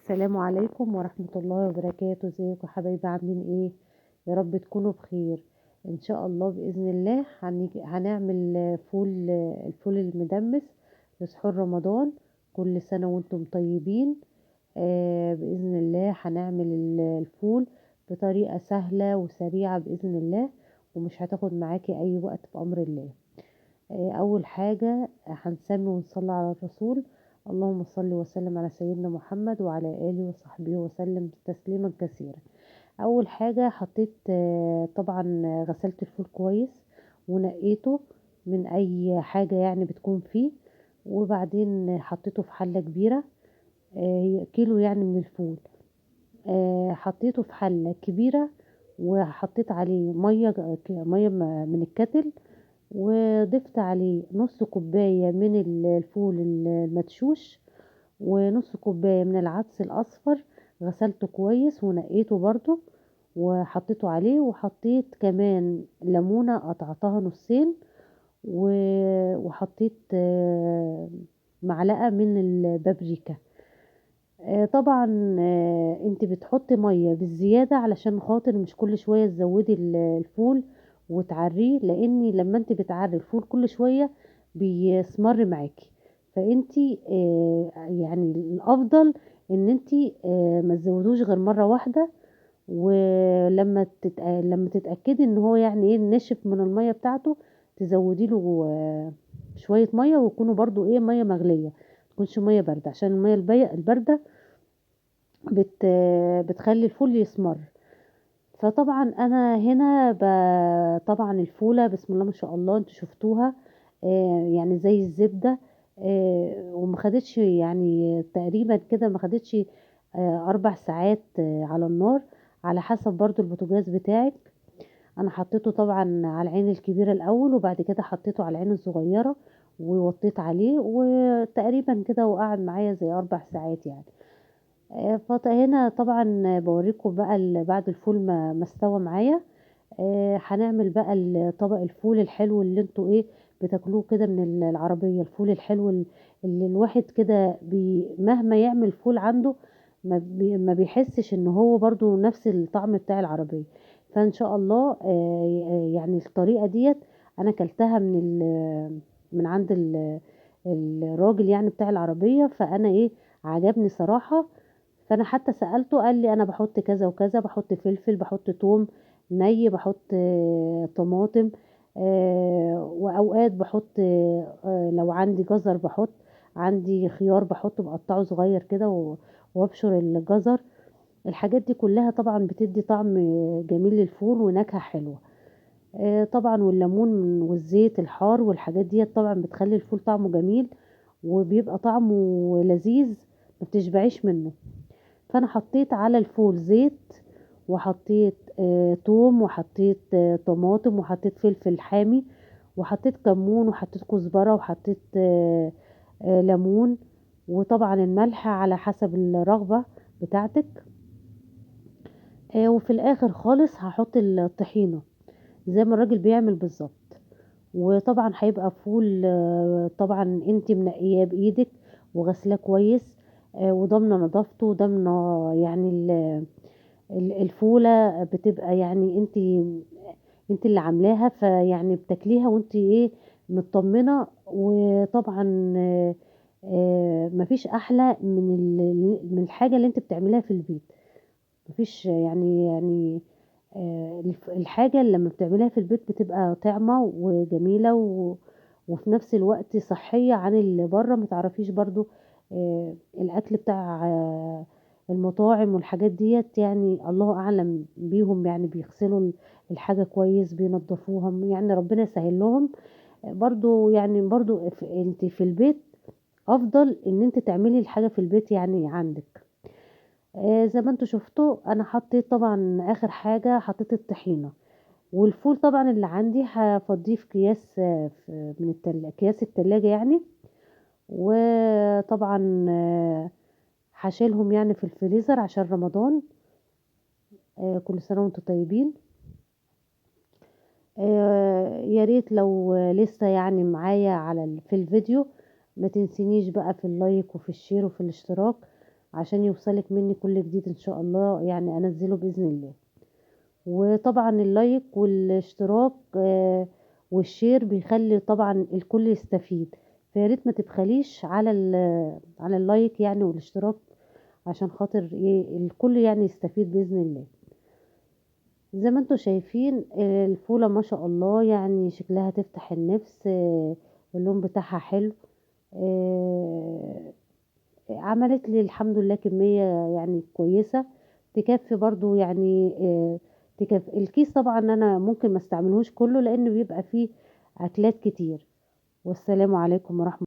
السلام عليكم ورحمة الله وبركاته. ازيكم حبايبي؟ عاملين ايه؟ يا رب تكونوا بخير ان شاء الله. بإذن الله هنعمل الفول المدمس لسحور رمضان. كل سنة وانتم طيبين. بإذن الله هنعمل الفول بطريقة سهلة وسريعة بإذن الله، ومش هتاخد معاكي اي وقت بأمر الله. اول حاجة هنسمي ونصلي على الرسول. اللهم صل وسلم على سيدنا محمد وعلى آله وصحبه وسلم تسليما كثيرا. اول حاجة حطيت، طبعا غسلت الفول كويس ونقيته من اي حاجة يعني بتكون فيه، وبعدين حطيته في حلة كبيرة، كيلو يعني من الفول. حطيته في حلة كبيرة وحطيت عليه مية من الكتل، وضفت عليه نص كوباية من الفول المدشوش ونص كوباية من العدس الأصفر، غسلته كويس ونقيته برضو وحطيته عليه. وحطيت كمان ليمونة قطعتها نصين، وحطيت معلقة من البابريكا. طبعا انت بتحطي مية بالزيادة علشان خاطر مش كل شوية تزودي الفول وتعريه، لان لما انت بتعري الفول كل شوية بيسمر معاكي. فانت يعني الافضل ان انت ما تزودوش غير مرة واحدة، ولما تتاكدي ان هو يعني ايه نشف من المية بتاعته تزودي له شوية مية، ويكونوا برضو ايه مية مغليه، ما تكونش مية باردة، عشان المية البارده بتخلي الفول يسمر. فطبعا انا هنا طبعا الفوله بسم الله ما شاء الله انتوا شفتوها، يعني زي الزبدة، وما خدتش يعني تقريبا كده، ما خدتش 4 ساعات على النار، على حسب برضو البوتاجاز بتاعك. انا حطيته طبعا على العين الكبيرة الاول، وبعد كده حطيته على العين الصغيرة ووطيت عليه، وتقريبا كده وقعد معايا زي 4 ساعات يعني. فهنا طبعا بوريكم بقى بعد الفول ما استوى معايا. هنعمل بقى طبق الفول الحلو اللي انتوا ايه بتاكلوه كده من العربية، الفول الحلو اللي الواحد كده مهما يعمل فول عنده ما بيحسش ان هو برضو نفس الطعم بتاع العربية. فان شاء الله يعني الطريقة ديت انا كلتها من عند الراجل يعني بتاع العربية، فانا ايه عجبني صراحة. فانا حتى سألته قال لي انا بحط كذا وكذا، بحط فلفل، بحط توم ني، بحط طماطم، واوقات بحط، لو عندي جزر بحط، عندي خيار بحطه بقطعه صغير كده وابشر الجزر. الحاجات دي كلها طبعا بتدي طعم جميل للفول ونكهة حلوة. طبعا والليمون والزيت الحار والحاجات دي طبعا بتخلي الفول طعمه جميل وبيبقى طعمه لذيذ، ما بتشبعيش منه. فانا حطيت على الفول زيت، وحطيت توم، وحطيت طماطم، وحطيت فلفل حامي، وحطيت كمون، وحطيت كزبرة، وحطيت ليمون، وطبعا الملح على حسب الرغبة بتاعتك. وفي الاخر خالص هحط الطحينة زي ما الراجل بيعمل بالظبط. وطبعا هيبقى فول، طبعا انت منقياه بايدك وغسلاه كويس، وضامنه نظافته، وضامنه يعني الفوله بتبقى يعني انت اللي عاملاها، فيعني بتاكليها وانت ايه مطمنه. وطبعا مفيش احلى من الحاجة اللي انت بتعمليها في البيت، مفيش يعني الحاجة اللي لما بتعمليها في البيت بتبقى طعمه وجميلة وفي نفس الوقت صحية عن اللي بره. ما تعرفيش برضو الاكل بتاع المطاعم والحاجات ديت، يعني الله اعلم بيهم، يعني بيغسلوا الحاجة كويس، بينظفوها، يعني ربنا يسهل لهم. برضو يعني برضو انت في البيت افضل ان انت تعملي الحاجة في البيت يعني عندك. زي ما انتوا شفتوا انا حطيت طبعا اخر حاجة حطيت الطحينه، والفول طبعا اللي عندي هفضيه في اكياس، من اكياس التلاجة يعني. وطبعا هشيلهم يعني في الفريزر عشان رمضان. كل سنة وانتوا طيبين. يا ريت لو لسه يعني معايا على في الفيديو ما تنسينيش بقى في ال like وفي ال share وفي الاشتراك، عشان يوصلك مني كل جديد ان شاء الله يعني انزله باذن الله. وطبعا ال like والاشتراك وال share بيخلي طبعا الكل يستفيد، فياريت ما تبخليش على على ال like يعني والاشتراك عشان خاطر الكل يعني يستفيد باذن الله. زي ما انتم شايفين الفولة ما شاء الله يعني شكلها تفتح النفس، اللون بتاعها حلو، عملت لي الحمد لله كمية يعني كويسة تكفي برضو يعني، تكفي الكيس. طبعا انا ممكن ما استعملهوش كله لانه بيبقى فيه اكلات كتير. والسلام عليكم ورحمة